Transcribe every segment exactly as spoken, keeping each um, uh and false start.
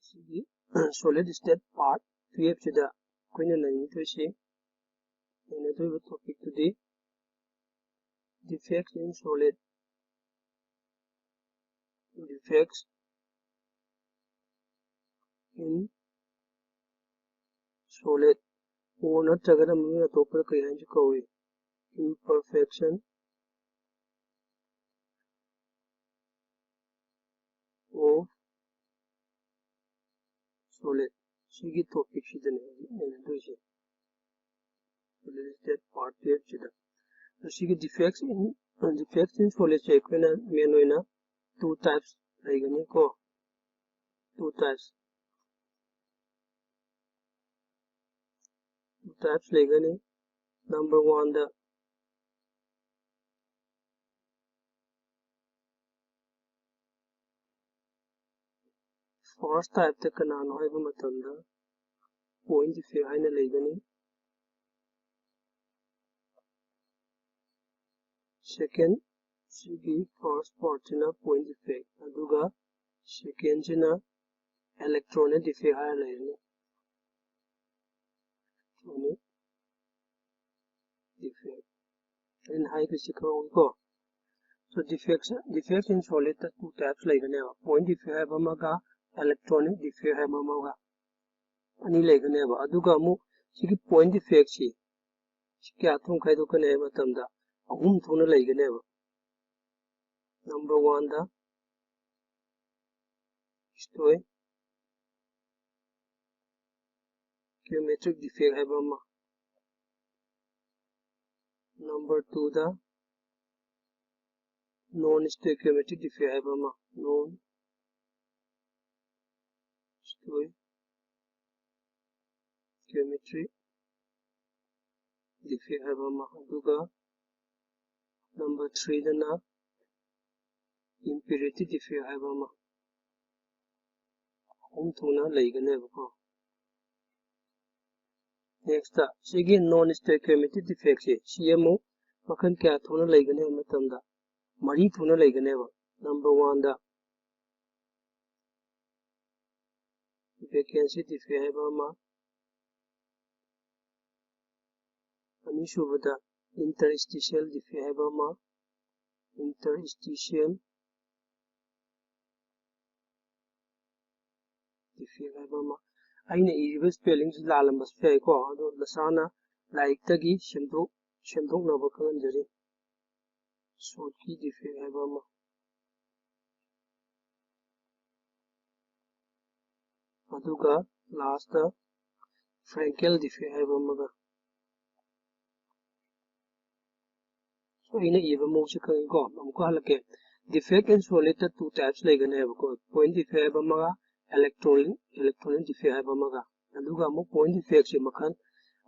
ꯁꯤꯒꯤ solid state part twelve ꯁꯤꯗ ꯑꯩꯈꯣꯏꯅ ꯅꯩꯅꯗꯣꯏꯁꯤ, ꯅꯩꯅꯗꯣꯏꯕ topic ꯇꯨꯗꯤ defects in solid, defects in solid, or ꯅꯠꯇ꯭ꯔꯒꯅ ꯃꯃꯤꯡ ꯑꯇꯣꯞꯄꯗ ꯀꯔꯤ ꯍꯥꯏꯅꯁꯨ ꯀꯧꯏ, imperfection of solid꯫ ꯁꯤꯒꯤ topic ꯁꯤꯗꯅꯦ ꯍꯧꯖꯤꯛ ꯅꯩꯅꯗꯣꯏꯁꯦ, solid state part twelve ꯁꯤꯗ꯫ ꯑꯗꯣ ꯁꯤꯒꯤ defects in, defects in solid ꯁꯦ ꯑꯩꯈꯣꯏꯅ main ꯑꯣꯏꯅ two types ꯂꯩꯒꯅꯤꯀꯣ, two types, two types ꯂꯩꯒꯅꯤ꯫ Number one ꯗ, first type ꯇ ꯀꯅꯥꯅꯣ ꯍꯥꯏꯕ ꯃꯇꯝꯗ point defect ꯍꯥꯏꯅ ꯂꯩꯒꯅꯤ꯫ Second, ꯁꯤꯒꯤ first part ꯁꯤꯅ point defect, ꯑꯗꯨꯒ second ꯁꯤꯅ electronic defect ꯍꯥꯏꯔ ꯂꯩꯔꯅꯤ꯫ Electronic defect꯫ ꯑꯩꯅ ꯍꯥꯏꯈ꯭ꯔꯤꯁꯤ ꯈꯪꯍꯧꯏꯀꯣ꯫ So defects, defects in solid ꯇ two types ꯂꯩꯒꯅꯦꯕ, point defect ꯍꯥꯏꯕ ꯑꯃꯒ electronic defect ꯍꯥꯏꯕ ꯑꯃꯒ, ꯑꯅꯤ ꯂꯩꯒꯅꯦꯕ꯫ ꯑꯗꯨꯒ ꯑꯃꯨꯛ ꯁꯤꯒꯤ point defect ꯁꯤ, ꯁꯤ ꯀꯌꯥ ꯊꯣꯛꯅ ꯈꯥꯏꯗꯣꯛꯀꯅꯤ ꯍꯥꯏꯕ ꯃꯇꯝꯗ ꯑꯍꯨꯝ ꯊꯣꯛꯅ ꯂꯩꯒꯅꯦꯕ꯫ Number one ꯗ stoichiometric defect ꯍꯥꯏꯕ ꯑꯃ, number two ꯗ non stoichiometric defect ꯍꯥꯏꯕ ꯑꯃ, non stoichiometric defect ꯍꯥꯏꯕ ꯑꯃ, ꯑꯗꯨꯒ number three ꯗꯅ imperative defect ꯍꯥꯏꯕ ꯑꯃ, ꯑꯍꯨꯝ ꯊꯣꯛꯅ ꯂꯩꯒꯅꯦꯕꯀꯣ꯫ Next, ꯁꯤꯒꯤ non stoichiometric defect ꯁꯦ, ꯁꯤ ꯑꯃꯨꯛ ꯃꯈꯜ ꯀꯌꯥ ꯊꯣꯛꯅ ꯂꯩꯒꯅꯤ ꯍꯥꯏꯕ ꯃꯇꯝꯗ, ꯃꯔꯤ ꯊꯣꯛꯅ ꯂꯩꯒꯅꯦꯕ꯫ Number one ꯗ vacancy defect ꯍꯥꯏꯕ ꯑꯃ, ꯑꯅꯤꯁꯨꯕꯗ interstitial defect ꯍꯥꯏꯕ ꯑꯃ, interstitial defect ꯍꯥꯏꯕ ꯑꯃ꯫ ꯑꯩꯅ ꯏꯔꯤꯕ spellingꯁꯤ ꯂꯥꯜꯂꯝꯕꯁꯨ ꯌꯥꯏꯀꯣ, ꯑꯗꯣ ꯅꯁꯥꯅ ꯂꯥꯏꯔꯤꯛꯇꯒꯤ ꯁꯦꯝꯗꯣꯛ ꯁꯦꯝꯗꯣꯛꯅꯕ ꯈꯪꯍꯟꯖꯔꯤ꯫ Schott-ꯀꯤ defect ꯍꯥꯏꯕ ꯑꯃ, ꯑꯗꯨꯒ last Frankel defect ꯍꯥꯏꯕ ꯑꯃꯒ꯫ ꯑꯩꯅ ꯏꯕ ꯃꯑꯣꯡꯁꯦ ꯈꯪꯉꯤꯀꯣ, ꯑꯃꯨꯛꯀ ꯍꯜꯂꯛꯀꯦ꯫ Defect in solid two types ꯂꯩꯒꯅꯦꯕꯀꯣ, point defect ꯍꯥꯏꯕ ꯑꯃꯒ electronic electronic defect ꯍꯥꯏꯕ ꯑꯃꯒ꯫ ꯑꯗꯨꯒ ꯑꯃꯨꯛ point defectꯁꯦ ꯃꯈꯜ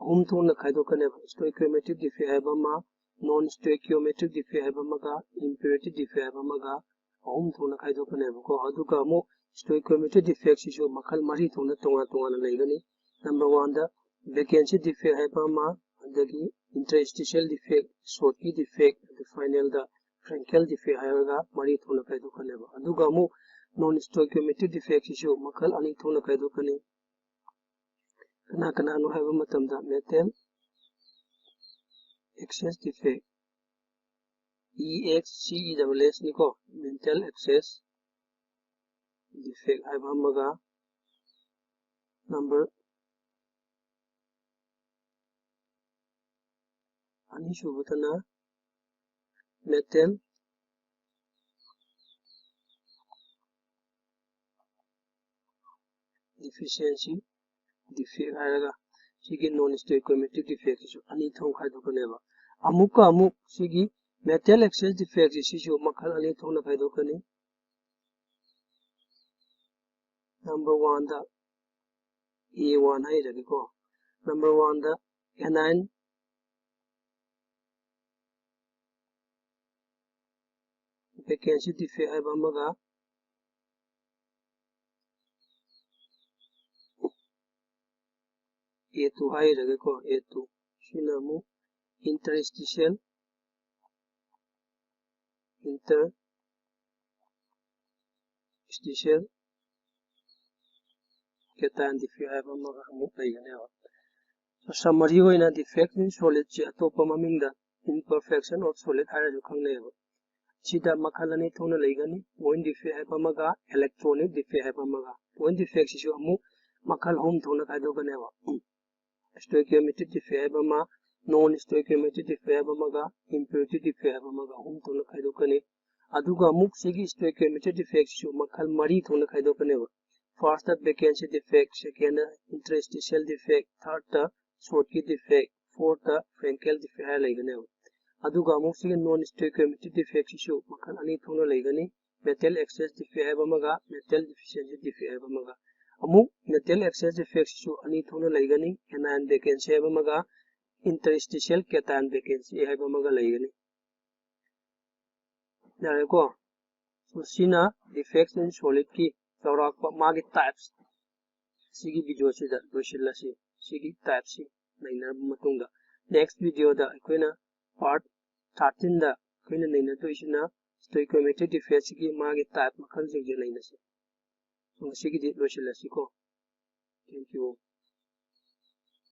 ꯑꯍꯨꯝ ꯊꯣꯛꯅ ꯈꯥꯏꯗꯣꯛꯀꯅꯦꯕ꯫ Stoichiometric defect ꯍꯥꯏꯕ ꯑꯃ, non stoichiometric defect ꯍꯥꯏꯕ ꯑꯃꯒ, imperative defect ꯍꯥꯏꯕ ꯑꯃꯒ, ꯑꯍꯨꯝ ꯊꯣꯛꯅ ꯈꯥꯏꯗꯣꯛꯀꯅꯦꯕꯀꯣ꯫ ꯑꯗꯨꯒ ꯑꯃꯨꯛ stoichiometric defectꯁꯤꯁꯨ ꯃꯈꯜ ꯃꯔꯤ ꯊꯣꯛꯅ ꯇꯣꯉꯥꯟ ꯇꯣꯉꯥꯟꯅ ꯂꯩꯒꯅꯤ꯫ Number oneꯗ vacancy defect ꯍꯥꯏꯕ ꯑꯃ, ꯑꯗꯒꯤ interstitial defect, Schott-ꯀꯤ defect, ꯑꯗꯨ finalꯗ Frankel defect ꯍꯥꯏꯔꯒ ꯃꯔꯤ ꯊꯣꯛꯅ ꯈꯥꯏꯗꯣꯛꯀꯅꯦꯕ꯫ ꯑꯗꯨꯒ ꯑꯃꯨꯛ non stoichiometric defectꯁꯤꯁꯨ ꯃꯈꯜ ꯑꯅꯤ ꯊꯣꯛꯅ ꯈꯥꯏꯗꯣꯛꯀꯅꯤ꯫ ꯀꯅꯥ ꯀꯅꯥꯅꯣ ꯍꯥꯏꯕ ꯃꯇꯝꯗ metal excess defect, E X C E double S ꯅꯤꯀꯣ, metal excess defect ꯍꯥꯏꯕ ꯑꯃꯒ, number ꯑꯅꯤꯁꯨꯕꯗꯅ metal deficiency defect ꯍꯥꯏꯔꯒ ꯁꯤꯒꯤ non stoichiometric defectꯁꯤꯁꯨ ꯑꯅꯤ ꯊꯣꯛꯅ ꯈꯥꯏꯗꯣꯛꯀꯅꯦꯕ꯫ ꯑꯃꯨꯛꯀ ꯑꯃꯨꯛ ꯁꯤꯒꯤ metal excess defectꯁꯤ ꯁꯤꯁꯨ ꯃꯈꯜ ꯑꯅꯤ ꯊꯣꯛꯅ ꯈꯥꯏꯗꯣꯛꯀꯅꯤ꯫ Number oneꯗ A one ꯍꯥꯏꯔꯒꯦꯀꯣ꯫ Number oneꯗ anion vacancy defect ꯍꯥꯏꯕ ꯑꯃꯒ, A two ꯍꯥꯏꯔꯒꯦꯀꯣ, A two꯫ ꯁꯤꯅ ꯑꯃꯨꯛ interstitial, interstitial cation defect ꯍꯥꯏꯕ ꯑꯃꯒ ꯑꯃꯨꯛ ꯂꯩꯒꯅꯦꯕ꯫ So summary ꯑꯣꯏꯅ defect in solid ꯁꯤ ꯑꯇꯣꯞꯄ ꯃꯃꯤꯡꯗ imperfection of solid ꯍꯥꯏꯔꯁꯨ ꯈꯪꯅꯩꯌꯦꯕ꯫ ꯁꯤꯗ ꯃꯈꯜ ꯑꯅꯤ ꯊꯣꯛꯅ ꯂꯩꯒꯅꯤ, point defect ꯍꯥꯏꯕ ꯑꯃꯒ electronic defect ꯍꯥꯏꯕ ꯑꯃꯒ꯫ Point defect ꯁꯤꯁꯨ ꯑꯃꯨꯛ ꯃꯈꯜ ꯑꯍꯨꯝ ꯊꯣꯛꯅ ꯈꯥꯏꯗꯣꯛꯀꯅꯦꯕ꯫ Stoichiometric defect ꯍꯥꯏꯕ ꯑꯃ, non stoichiometric defect ꯍꯥꯏꯕ ꯑꯃꯒ, impurity defect ꯍꯥꯏꯕ ꯑꯃꯒ ꯑꯍꯨꯝ ꯊꯣꯛꯅ ꯈꯥꯏꯗꯣꯛꯀꯅꯤ꯫ ꯑꯗꯨꯒ ꯑꯃꯨꯛ ꯁꯤꯒꯤ stoichiometric defect ꯁꯤꯁꯨ ꯃꯈꯜ ꯃꯔꯤ ꯊꯣꯛꯅ ꯈꯥꯏꯗꯣꯛꯀꯅꯦꯕ꯫ First ꯇ vacancy defect, second ꯇ interstitial defect, third ꯇ short ꯀꯤ defect, fourth ꯇ Frankel defect ꯍꯥꯏꯔ ꯂꯩꯒꯅꯦꯕ꯫ ꯑꯗꯨꯒ ꯑꯃꯨꯛ ꯁꯤꯒꯤ non stoichiometric defect ꯁꯤꯁꯨ ꯃꯈꯜ ꯑꯅꯤ ꯊꯣꯛꯅ ꯂꯩꯒꯅꯤ, metal excess defect ꯍꯥꯏꯕ ꯑꯃꯒ metal deficiency defect ꯍꯥꯏꯕ ꯑꯃꯒ꯫ ꯑꯃꯨꯛ metal excess defect ꯁꯤꯁꯨ ꯑꯅꯤ ꯊꯣꯛꯅ ꯂꯩꯒꯅꯤ, anion vacancy ꯍꯥꯏꯕ ꯑꯃꯒ interstitial cation vacancy ꯍꯥꯏꯕ ꯑꯃꯒ ꯂꯩꯒꯅꯤ꯫ ꯌꯥꯔꯦꯀꯣ? So ꯁꯤꯅ defects in solid ꯀꯤ ꯆꯥꯎꯔꯥꯛꯄ ꯃꯥꯒꯤ types꯫ ꯁꯤꯒꯤ video ꯁꯤꯗ ꯂꯣꯏꯁꯤꯜꯂꯁꯤ꯫ ꯁꯤꯒꯤ type ꯁꯤ ꯅꯩꯅꯔꯕ ꯃꯇꯨꯡꯗ next video ꯗ ꯑꯩꯈꯣꯏꯅ part thirteen ꯗ ꯑꯩꯈꯣꯏꯅ ꯅꯩꯅꯗꯣꯏꯁꯤꯅ stoichiometric defect ꯁꯤꯒꯤ ꯃꯥꯒꯤ type ꯃꯈꯜꯁꯤꯡꯁꯦ ꯅꯩꯅꯁꯤ꯫ So ꯉꯁꯤꯒꯤꯗꯤ ꯂꯣꯏꯁꯤꯜꯂꯁꯤꯀꯣ꯫ Thank you.